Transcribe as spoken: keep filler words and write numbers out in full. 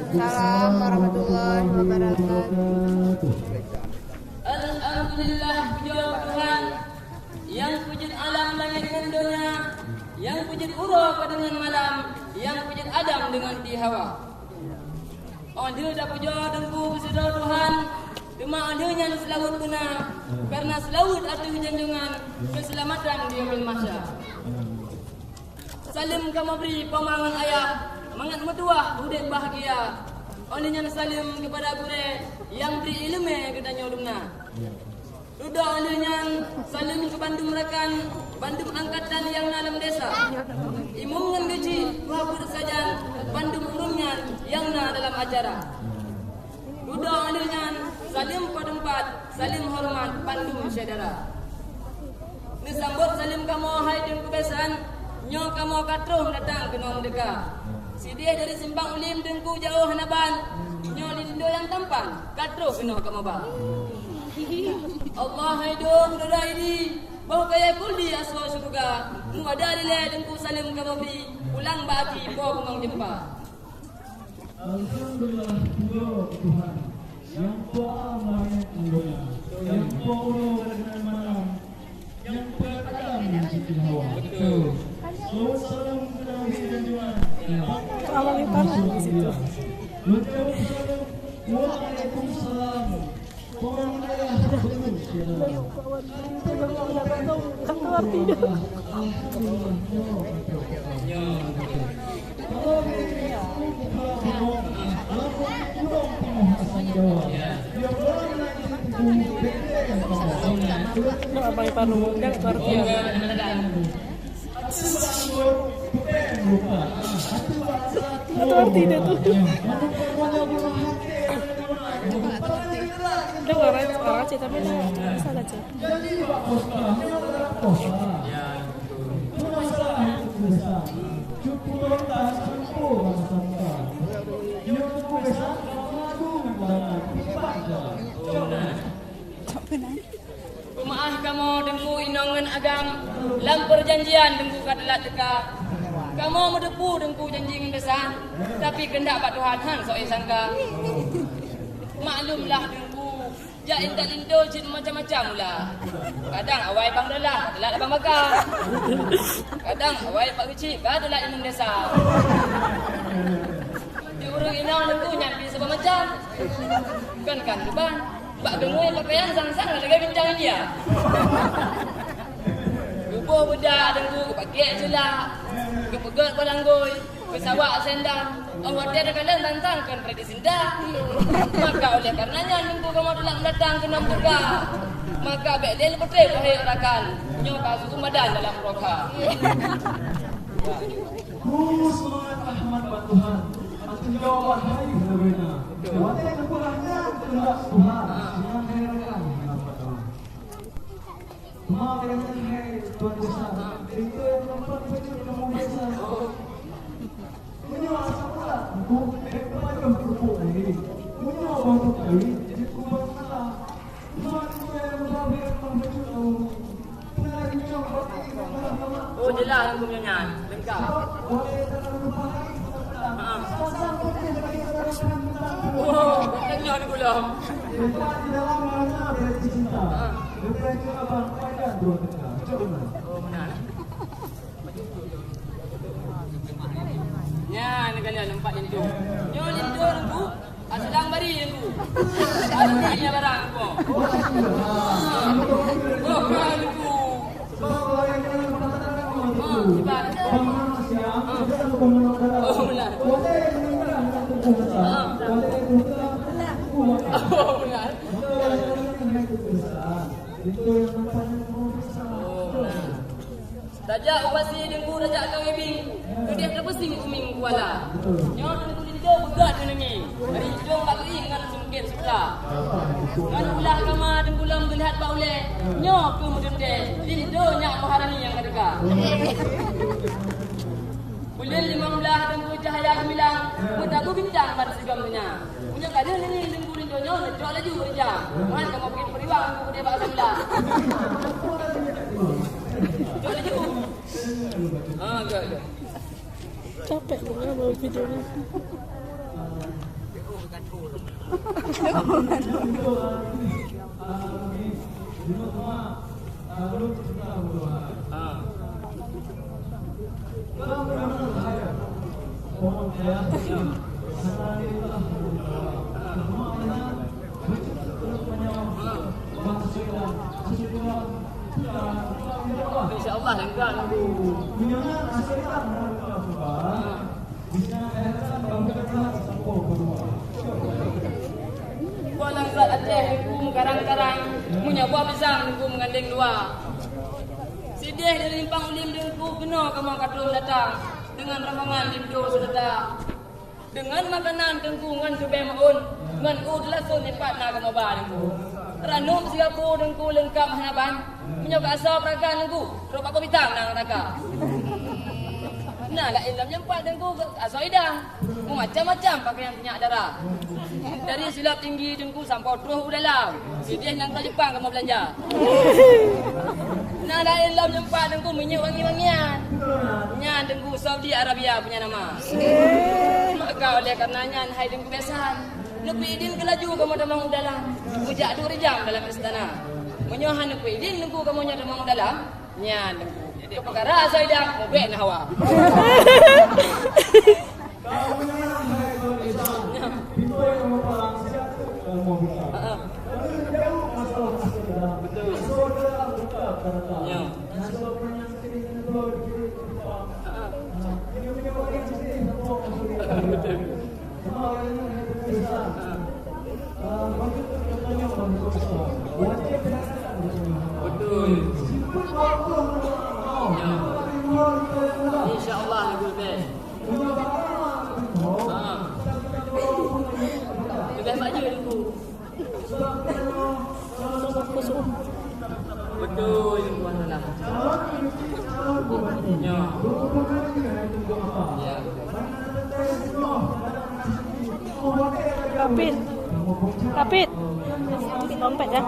Assalamualaikum warahmatullahi wabarakatuh. Alhamdulillah, pujoe Tuhan, nyang peujeuet alam langét ngon donya, nyang peujeuet uroe deungon malam, nyang peujeuet Adam deungon Hawa. Óh lheueh tapujoe Teungku geuseudroe Tuhan, teuma óh lheueh nyan seulaweuet beuna, kareuna seulaweuet ateueh janjongan keuseulamatan di Yaumil Mahsyar. Saleuem kamoe bri po ma ngon ayah, mangat meutuwah udép bahgia. Óh lheueh nyan saleuem keupada gurée nyang bri iéleumé geutanyoe dumna. Dudoe óh lheueh nyan saleuem keu bandum rakan, bandum angkatan nyang na lam desa. Imum ngon geuchik, tuha peuet sajan, bandum ureuëng nyan nyang na dalam acara. Dudoe óh lheueh nyan saleuem po teumpat, saleuem horeumat bandum syedara. Neusambot saleuem kamoe hai Teungku Besan, nyoe kamoe ka troh datang keunoe meudeuka. Sideh dari Simpang Ulim Teungku jaweueh hana ban, nyoe linto nyang tampan ka troh keunoe kamoe ba. Allah hai dong dada ini, boh kayée kuldi asoe syeuruga, muada dilée Teungku saleuem kamoe bri, pulang bak aki po bungong jeumpa. Alhamdulillah, pujoe Tuhan, nyang po alam langét ngon donya, nyang po uroe deungon malam, nyang peugét Adam Siti Hawa. Betul. Saleuem keu Nabi dan Tuhan. Amal yang parah di situ. Waalaikumsalam. Abang Ipanu, jangan keluar dia. Itu arti dia tu. Dia orang, orang Aceh tapi dia asal Aceh. Peumaáh kamoe Teungku inong ngon agam, lam peujanjian Teungku ka teulat teuka. Kamoe meuteupeue Teungku janji ngon Besan, tapi keundak bak Tuhan han soe sangka. Maklumlah Teungku, jak intat linto cit macam-macam ula. Kadang awai bang Dolah, teulat bang Baka. Kadang awai Pak Geuchik, ka teulat imum desa. Di ureuëng inong Teungku nyan pih saban macam. Kon kan lubang. Bak deungoe pakaian sang-sang lagée bincang India. Geuboh beudak Teungku, geupakék seulak, geupeugét balanggôi, geusawak sendal. Óh watée takalon sang-sang kon tradisi India. Maka oleh kareuna nyan Teungku kamoe teulat meudatang keunoe meudeuka. Maka bék lé leupeutreb wahé rakan, nyoe ka suku madan dalam roka. Kru seumangat Ahmad bak Tuhan, ateueh jawaban hai Lewena. Watée neupeugah nyan keuheundak Tuhan, nyang hai rakan nyang bak Tuhan. Teuma keunan hai Tuan Desa, pintoe nyang teumpat bacut kamoe biasa. Meunyoe asai ulat, bu, bék teupajoh keurupuk lé. Meunyoe boh teukawi, jeuet ubak salah. Oh, jeulaih huköm nyan, leungkap. Ha. Oh, tengok ni pula. Ha. Oh, benar. Nyan kalian nampak linto. Nyoe linto Teungku. Aslang bari Teungku. Asli nyan barang Teungku. Oh, ka Teungku. Oh, sibat. Oh, benar. Oh, benar. Oh, benar. Oh, benar. Tajak u pasi Teungku, tajak kawé bing, keudeh teupeusieng u Minggu Kuala. Nyoe Teungku linto beugöt meunungi, rijong bak geuieng ngon sungkét sutra. Ngon ulah kama Teungku lom geulihat bak ulée, nyoe keuh meuteuntée, linto nyak Maharani nyang ka teuka. Buleuen limong blaih Teungku cahya geumilang, meutabu bintang ban sigom donya. Meunyoe ka lheueh lingi Teungku linto nyoe, neucok laju u ija. Meuhan kamoe bri peuriwang Teungku keudeh bak Asam Ulam. Cok laju. Ha, gèt, gèt. Capek dengar bawa video ni. Insya Allah, enggak nunggu. Buah langsat Aceh Teungku meukarang-karang, meunyoe buah pisang Teungku meugandeng dua. Sideh dari simpang Ulim Teungku keunoe kamoe ka troh datang, deungon rombongan linto seureuta. Deungon makanan Teungku ngon subée meu'un, ngon u teulason nyoe pat na kamoe ba Teungku. Ranub sigapu Teungku leungkab hana ban, meunyoe ka asoe peurakan Teungku, trok bak bintang na raka. Na laén lom nyoe pat Teungku asoe idang. Meumacam-macam pakaian sinyak dara. Dari Silat Tinggi Teungku sampoe troh u dalam. Sideh nanggroe Jepang kamoe beulanja. Na laén lom nyoe pat Teungku minyeuk wangi-wangian. Nyan Teungku Saudi Arabia punya nama. Maka oleh karena nyan hai Teungku biasan, neupeuidin keu laju kamoe tamong u dalam. Meujak duek rijang dalam istana. Meunyoe hana neupeuidin Teungku kamoe nyoe tamong u dalam, nyan Teungku. Keu peukara asoe idang, mubek na hawa. Betul. Ya. Betul. Betul. Ya. Insya Allah, Teungku. Ha. Teugah baju, Teungku. Betul, Teungku Hasanah. Ya. Ya. Kapit. Kapit. Dompet, ya.